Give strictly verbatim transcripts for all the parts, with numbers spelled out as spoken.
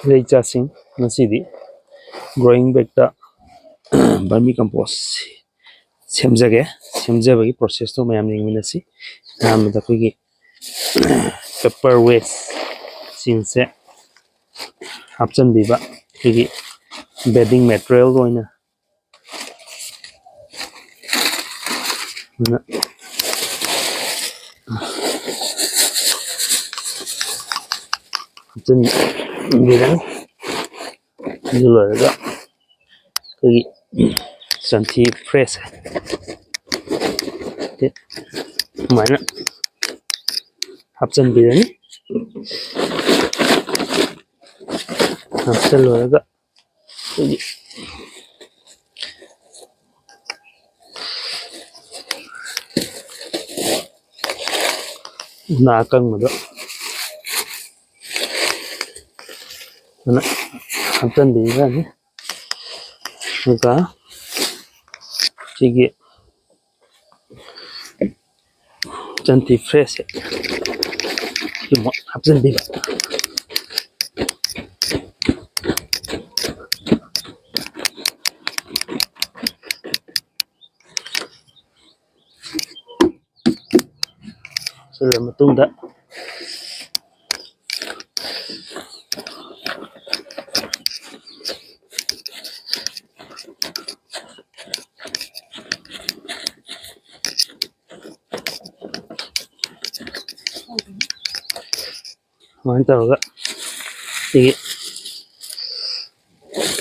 ꯏꯆꯥꯁꯤꯡ, ꯉꯁꯤꯗꯤ growing bagꯇ vermicompost ꯁꯦꯝꯖꯒꯦ꯫ ꯁꯦꯝꯖꯕꯒꯤ processꯇꯣ ꯃꯌꯥꯝ ꯌꯦꯡꯃꯤꯟꯅꯁꯤ꯫ ꯑꯍꯥꯟꯕꯗ ꯑꯩꯈꯣꯏꯒꯤ paper wasteꯁꯤꯡꯁꯦ ꯍꯥꯞꯆꯤꯟꯕꯤꯕ, ꯑꯩꯈꯣꯏꯒꯤ bedding materialꯒ ꯑꯣꯏꯅ꯫ ꯑꯗꯨꯅ ꯍꯥꯞꯆꯤꯟꯕꯤꯔꯅꯤ꯫ ꯑꯗꯨ ꯂꯣꯏꯔꯒ ꯑꯩꯈꯣꯏꯒꯤ ꯁꯟꯊꯤ fresh ꯑꯗꯨꯃꯥꯏꯅ ꯍꯥꯞꯆꯤꯟꯕꯤꯔꯅꯤ꯫ ꯍꯥꯞꯆꯤꯜꯂꯨꯔꯒ ꯑꯩꯈꯣꯏꯒꯤ ꯎꯅꯥ ꯑꯀꯪꯕꯗꯣ ꯑꯗꯨꯅ ꯍꯥꯞꯆꯤꯟꯕꯤꯔꯅꯤ꯫ ꯑꯗꯨꯒ ꯁꯤꯒꯤ ꯁꯟꯊꯤ freshꯁꯦ ꯁꯤꯃꯨꯛ ꯍꯥꯞꯆꯤꯟꯕꯤꯕ꯫ ꯍꯥꯞꯆꯤꯜꯂ ꯃꯇꯨꯡꯗ ꯑꯗꯨꯃꯥꯏꯅ ꯇꯧꯔꯒ ꯁꯤꯒꯤ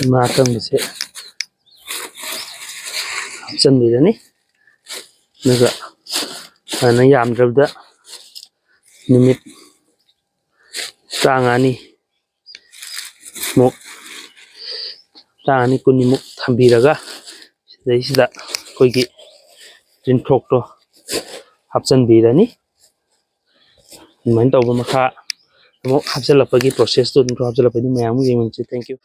ꯎꯅꯥ ꯑꯀꯪꯕꯁꯦ ꯍꯥꯞꯆꯤꯟꯕꯤꯔꯅꯤ꯫ ꯑꯗꯨꯒ ꯐꯖꯅ ꯌꯥꯝꯗ꯭ꯔꯕꯗ ꯅꯨꯃꯤꯠ ꯇꯔꯥꯃꯉꯥꯅꯤ ꯃꯨꯛ, ꯇꯔꯥꯃꯉꯥꯅꯤ, ꯀꯨꯟꯅꯤꯃꯨꯛ ꯊꯝꯕꯤꯔꯒ ꯁꯤꯗꯩꯁꯤꯗ ꯑꯩꯈꯣꯏꯒꯤ ꯇꯤꯟꯊ꯭ꯔꯣꯛꯇꯣ ꯍꯥꯞꯆꯤꯟꯕꯤꯔꯅꯤ꯫ ꯑꯗꯨꯃꯥꯏꯅ ꯇꯧꯕ ꯃꯈꯥ ꯑꯃꯨꯛ ꯍꯥꯞꯆꯤꯜꯂꯛꯄꯒꯤ processꯇꯣ ꯑꯗꯨꯝ ꯍꯥꯞꯆꯤꯜꯂꯛꯄꯒꯤ ꯃꯌꯥꯝ ꯑꯃ ꯌꯦꯡꯃꯤꯟꯅꯁꯤ꯫ Thank you꯫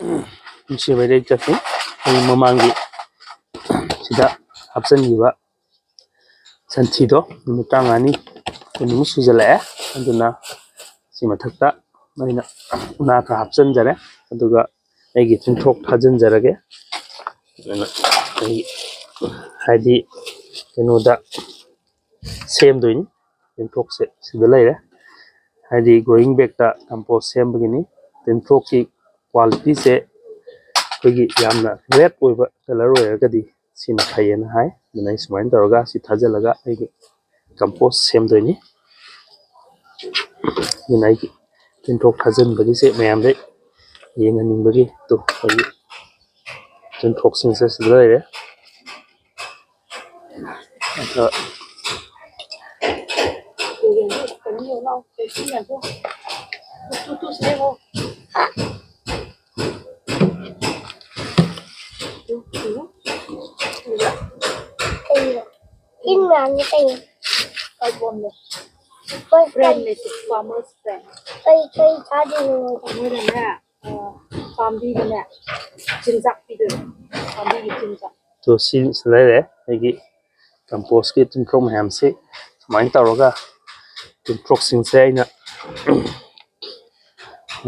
ꯅꯨꯡꯁꯤꯕ ꯏꯆꯥꯁꯤꯡ, ꯑꯩ ꯃꯃꯥꯡꯒꯤ ꯁꯤꯗ ꯍꯥꯞꯆꯤꯟꯈꯤꯕ ꯁꯟꯊꯤꯗꯣ ꯅꯨꯃꯤꯠ ꯇꯔꯥꯃꯉꯥꯅꯤ, ꯀꯨꯟꯅꯤꯃꯨꯛ ꯁꯨꯖꯜꯂꯛꯑꯦ꯫ ꯑꯗꯨꯅ ꯁꯤ ꯃꯊꯛꯇ ꯑꯩꯅ ꯎꯅꯥ ꯈꯔ ꯍꯥꯞꯆꯤꯟꯖꯔꯦ꯫ ꯑꯗꯨꯒ ꯑꯩꯒꯤ ꯇꯤꯟꯊ꯭ꯔꯣꯛ ꯊꯥꯖꯤꯟꯖꯔꯒꯦ꯫ ꯑꯗꯨꯅ ꯑꯩ ꯍꯥꯏꯗꯤ ꯀꯩꯅꯣꯗ ꯁꯦꯝꯗꯣꯏꯅꯤ꯫ ꯇꯤꯟꯊ꯭ꯔꯣꯛꯁꯦ ꯁꯤꯗ ꯂꯩꯔꯦ꯫ ꯍꯥꯏꯗꯤ growing bagꯇ compost ꯁꯦꯝꯕꯒꯤꯅꯤ꯫ ꯇꯤꯟꯊ꯭ꯔꯣꯛꯀꯤ qualityꯁꯦ ꯑꯩꯈꯣꯏꯒꯤ ꯌꯥꯝꯅ red ꯑꯣꯏꯕ colour ꯑꯣꯏꯔꯒꯗꯤ ꯁꯤꯅ ꯐꯩꯌꯦꯅ ꯍꯥꯏ꯫ ꯑꯗꯨꯅ ꯑꯩ ꯁꯨꯃꯥꯏꯅ ꯇꯧꯔꯒ ꯁꯤ ꯊꯥꯖꯤꯜꯂꯒ ꯑꯩꯒꯤ compost ꯁꯦꯝꯗꯣꯏꯅꯤ꯫ ꯑꯗꯨꯅ ꯑꯩꯒꯤ ꯇꯤꯟꯊ꯭ꯔꯣꯛ ꯊꯥꯖꯤꯟꯕꯒꯤꯁꯦ ꯃꯌꯥꯝꯗ ꯌꯦꯡꯍꯟꯅꯤꯡꯕꯒꯤ ꯇꯨ ꯑꯩꯒꯤ ꯇꯤꯟꯊ꯭ꯔꯣꯛꯁꯤꯡꯁꯦ ꯁꯤꯗ ꯂꯩꯔꯦ꯫ ꯑꯗꯣ ꯇꯤꯟ ꯃꯌꯥꯝꯁꯦ ꯀꯩꯅꯣ? ꯀꯩ ꯄꯣꯝꯃꯦ? ꯐ꯭ꯔꯦꯟꯅꯦ ꯁꯤ, farmer's friend꯫ ꯀꯩ, ꯀꯩ ꯆꯥꯗꯣꯏꯅꯣ ꯃꯣꯏꯗꯤ? ꯃꯣꯏꯅꯅꯦ, ꯑ, ꯄꯥꯝꯕꯤꯗꯅꯦ ꯆꯤꯟꯖꯥꯛ ꯄꯤꯗꯣꯏꯅꯦ, ꯄꯥꯝꯕꯤꯒꯤ ꯆꯤꯟꯖꯥꯛ꯫ ꯇꯣ ꯁꯤ ꯂꯩꯔꯦ ꯑꯩꯒꯤ compost ꯀꯤ ꯇꯤꯟꯊ꯭ꯔꯣꯛ ꯃꯌꯥꯝꯁꯤ ꯁꯨꯃꯥꯏꯅ ꯇꯧꯔꯒ ꯇꯤꯟꯊ꯭ꯔꯣꯛꯁꯤꯡꯁꯦ ꯑꯩꯅ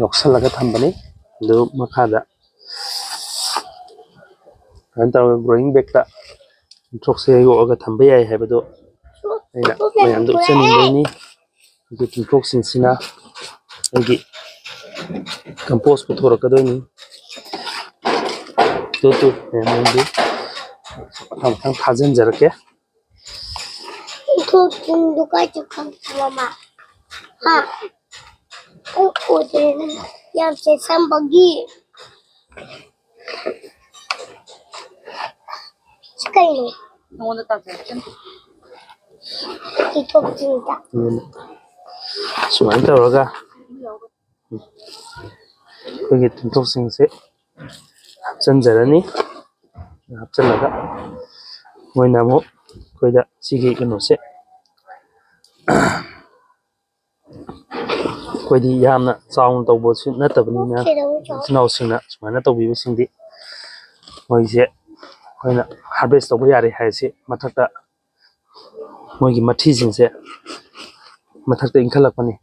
ꯌꯣꯛꯁꯜꯂꯒ ꯊꯝꯕꯅꯤ꯫ ꯑꯗꯨ ꯃꯈꯥꯗ ꯀꯃꯥꯏꯅ ꯇꯧꯔꯒ growing bagꯇ ꯇꯤꯟꯊ꯭ꯔꯣꯛꯁꯦ ꯌꯣꯛꯑꯒ ꯊꯝꯕ ꯌꯥꯏ ꯍꯥꯏꯕꯗꯣ ꯑꯩꯅ ꯃꯌꯥꯝꯗ ꯎꯠꯆꯅꯤꯡꯕꯩꯅꯤ꯫ ꯑꯗꯨ ꯇꯤꯟꯊ꯭ꯔꯣꯛꯁꯤꯡꯁꯤꯅ ꯑꯩꯒꯤ compost ꯄꯨꯊꯣꯔꯛꯀꯗꯣꯏꯅꯤ꯫ ꯇꯨ, ꯇꯨ, ꯃꯌꯥꯝ ꯌꯦꯡꯕꯤꯌꯨ꯫ ꯃꯊꯪ ꯃꯊꯪ ꯊꯥꯖꯤꯟꯖꯔꯛꯀꯦ꯫ ꯇꯤꯟꯊ꯭ꯔꯣꯛꯁꯤꯡꯗꯨ ꯀꯥꯏ ꯆꯠꯈ꯭ꯔꯕ, ꯃꯃꯥ? ꯍꯥ? ꯑꯩ ꯎꯗ꯭ꯔꯦꯅꯦ꯫ ꯌꯥꯝ ꯆꯦꯛꯁꯤꯟꯕꯒꯤ꯫ ꯁꯤ ꯀꯩꯅꯣ? ꯅꯉꯣꯟꯗ ꯇꯥꯛꯄꯤꯔꯛꯀꯦ꯫ ꯇꯤꯟꯊ꯭ꯔꯣꯛꯁꯤꯡꯗ꯫ ꯎꯝ꯫ ꯁꯨꯃꯥꯏꯅ ꯇꯧꯔꯒ ꯑꯩꯈꯣꯏꯒꯤ ꯇꯤꯟꯊ꯭ꯔꯣꯛꯁꯤꯡꯁꯦ ꯍꯥꯞꯆꯤꯟꯖꯔꯅꯤ꯫ ꯍꯥꯞꯆꯤꯜꯂꯒ ꯃꯣꯏꯅ ꯑꯃꯨꯛ ꯑꯩꯈꯣꯏꯗ ꯁꯤꯒꯤ ꯀꯩꯅꯣꯁꯦ, ꯑꯩꯈꯣꯏꯗꯤ ꯌꯥꯝꯅ ꯆꯥꯎꯅ ꯇꯧꯕꯁꯨ ꯅꯠꯇꯕꯅꯤꯅ, ꯏꯆꯤꯟ ꯏꯅꯥꯎꯁꯤꯡꯅ ꯁꯨꯃꯥꯏꯅ ꯇꯧꯕꯤꯕꯁꯤꯡꯗꯤ ꯃꯣꯏꯁꯦ ꯑꯩꯈꯣꯏꯅ harvest ꯇꯧꯕ ꯌꯥꯔꯦ ꯍꯥꯏꯁꯦ ꯃꯊꯛꯇ ꯃꯣꯏꯒꯤ ꯃꯊꯤꯁꯤꯡꯁꯦ ꯃꯊꯛꯇ ꯏꯟꯈꯠꯂꯛꯄꯅꯤ꯫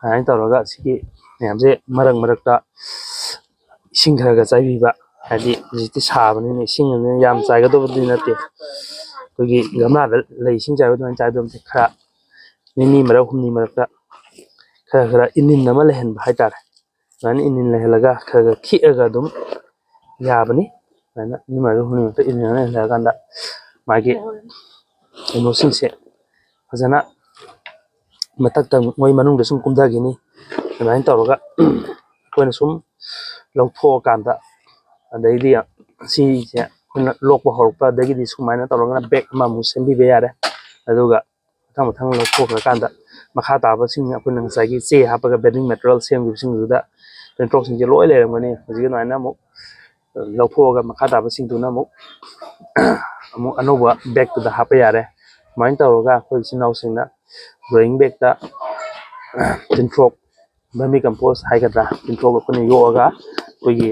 ꯑꯗꯨꯃꯥꯏꯅ ꯇꯧꯔꯒ ꯁꯤꯒꯤ ꯃꯌꯥꯝꯁꯦ ꯃꯔꯛ ꯃꯔꯛꯇ ꯏꯁꯤꯡ ꯈꯔ ꯈꯔ ꯆꯥꯏꯕꯤꯕ, ꯍꯥꯏꯗꯤ ꯍꯧꯖꯤꯛꯇꯤ ꯁꯥꯕꯅꯤꯅ ꯏꯁꯤꯡ ꯑꯗꯨꯅ ꯌꯥꯝ ꯆꯥꯏꯒꯗꯧꯕꯗꯤ ꯅꯠꯇꯦ꯫ ꯑꯩꯈꯣꯏꯒꯤ ꯒꯝꯂꯥꯗ ꯂꯩ ꯏꯁꯤꯡ ꯆꯥꯏꯕ ꯑꯗꯨꯃꯥꯏꯅ ꯆꯥꯏꯗꯧꯕ ꯅꯠꯇꯦ꯫ ꯈꯔ ꯅꯤꯅꯤ ꯃꯔꯛ, ꯍꯨꯝꯅꯤ ꯃꯔꯛꯇ ꯈꯔ ꯈꯔ ꯏꯟꯖꯤꯟ ꯑꯃ ꯂꯩꯍꯟꯕ ꯍꯥꯏꯇꯥꯔꯦ꯫ ꯑꯗꯨꯃꯥꯏꯅ ꯏꯟꯖꯤꯟ ꯂꯩꯍꯜꯂꯒ ꯈꯔ ꯈꯔ ꯈꯤꯛꯑꯒ ꯑꯗꯨꯝ ꯌꯥꯕꯅꯤ꯫ ꯑꯗꯨꯃꯥꯏꯅ ꯅꯤꯅꯤ ꯃꯔꯛ, ꯍꯨꯝꯅꯤ ꯃꯔꯛꯇ ꯏꯟꯖꯤꯟ ꯑꯃ ꯂꯩꯍꯜꯂꯀꯥꯟꯗ ꯃꯥꯒꯤ ꯀꯩꯅꯣꯁꯤꯡꯁꯦ ꯐꯖꯅ ꯃꯊꯛꯇ ꯃꯣꯏ ꯃꯅꯨꯡꯗ ꯁꯨꯝ ꯀꯨꯝꯊꯈꯤꯅꯤ꯫ ꯑꯗꯨꯃꯥꯏꯅ ꯇꯧꯔꯒ ꯑꯩꯈꯣꯏꯅ ꯁꯨꯝ ꯂꯧꯊꯣꯛꯑꯀꯥꯟꯗ, ꯑꯗꯩꯗꯤ ꯁꯤꯁꯦ ꯑꯩꯈꯣꯏꯅ ꯂꯣꯛꯄ ꯍꯧꯔꯛꯄ ꯑꯗꯒꯤꯗꯤ ꯁꯨꯃꯥꯏꯅ ꯇꯧꯔꯒꯅ ꯕꯦꯛ ꯑꯃꯃꯨꯛ ꯁꯦꯝꯕꯤꯕ ꯌꯥꯔꯦ꯫ ꯑꯗꯨꯒ ꯃꯊꯪ ꯃꯊꯪ ꯂꯧꯊꯣꯛꯈ꯭ꯔꯀꯥꯟꯗ ꯃꯈꯥ ꯇꯥꯕꯁꯤꯡ ꯑꯩꯈꯣꯏꯅ ꯉꯁꯥꯏꯒꯤ ꯆꯦ ꯍꯥꯞꯄꯒ ꯕꯦꯗꯤꯡ ꯃꯦꯇꯔꯤꯌꯦꯜ ꯁꯦꯝꯈꯤꯕꯁꯤꯡꯗꯨꯗ ꯇꯦꯟꯊ꯭ꯔꯣꯛꯁꯤꯡꯁꯦ ꯂꯣꯏ ꯂꯩꯔꯝꯒꯅꯤ꯫ ꯍꯧꯖꯤꯛ ꯑꯗꯨꯃꯥꯏꯅ ꯑꯃꯨꯛ ꯂꯧꯊꯣꯛꯑꯒ ꯃꯈꯥ ꯇꯥꯕꯁꯤꯡꯗꯨꯅ ꯑꯃꯨꯛ ꯑꯃꯨꯛ ꯑꯅꯧꯕ ꯕꯦꯛꯇꯨꯗ ꯍꯥꯞꯄ ꯌꯥꯔꯦ꯫ ꯁꯨꯃꯥꯏꯅ ꯇꯧꯔꯒ ꯑꯩꯈꯣꯏ ꯏꯆꯤꯟ ꯏꯅꯥꯎꯁꯤꯡꯅ ꯒ꯭ꯔꯣꯋꯤꯡ ꯕꯦꯛꯇ ꯇꯤꯟꯊ꯭ꯔꯣꯛ, ꯕꯔꯃꯤ ꯀꯝꯄꯣꯁ ꯍꯥꯏꯒꯗ꯭ꯔꯥ, ꯇꯤꯟꯊ꯭ꯔꯣꯛ ꯑꯩꯈꯣꯏꯅ ꯌꯣꯛꯑꯒ ꯑꯩꯈꯣꯏꯒꯤ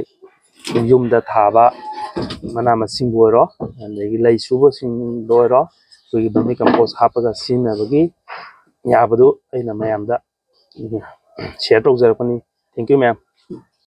ꯌꯨꯝꯗ ꯊꯥꯕ ꯃꯅꯥ ꯃꯁꯤꯡꯕꯨ ꯑꯣꯏꯔꯣ, ꯑꯗꯒꯤ ꯂꯩ ꯁꯨꯕꯁꯤꯡꯗ ꯑꯣꯏꯔꯣ, ꯑꯩꯈꯣꯏꯒꯤ ꯕꯔꯃꯤ ꯀꯝꯄꯣꯁ ꯍꯥꯞꯄꯒ ꯁꯤꯖꯤꯟꯅꯕꯒꯤ ꯌꯥꯕꯗꯨ ꯑꯩꯅ ꯃꯌꯥꯝꯗ ꯁꯤꯌꯔ ꯇꯧꯖꯔꯛꯄꯅꯤ꯫ Thank you, ꯃꯌꯥꯝ꯫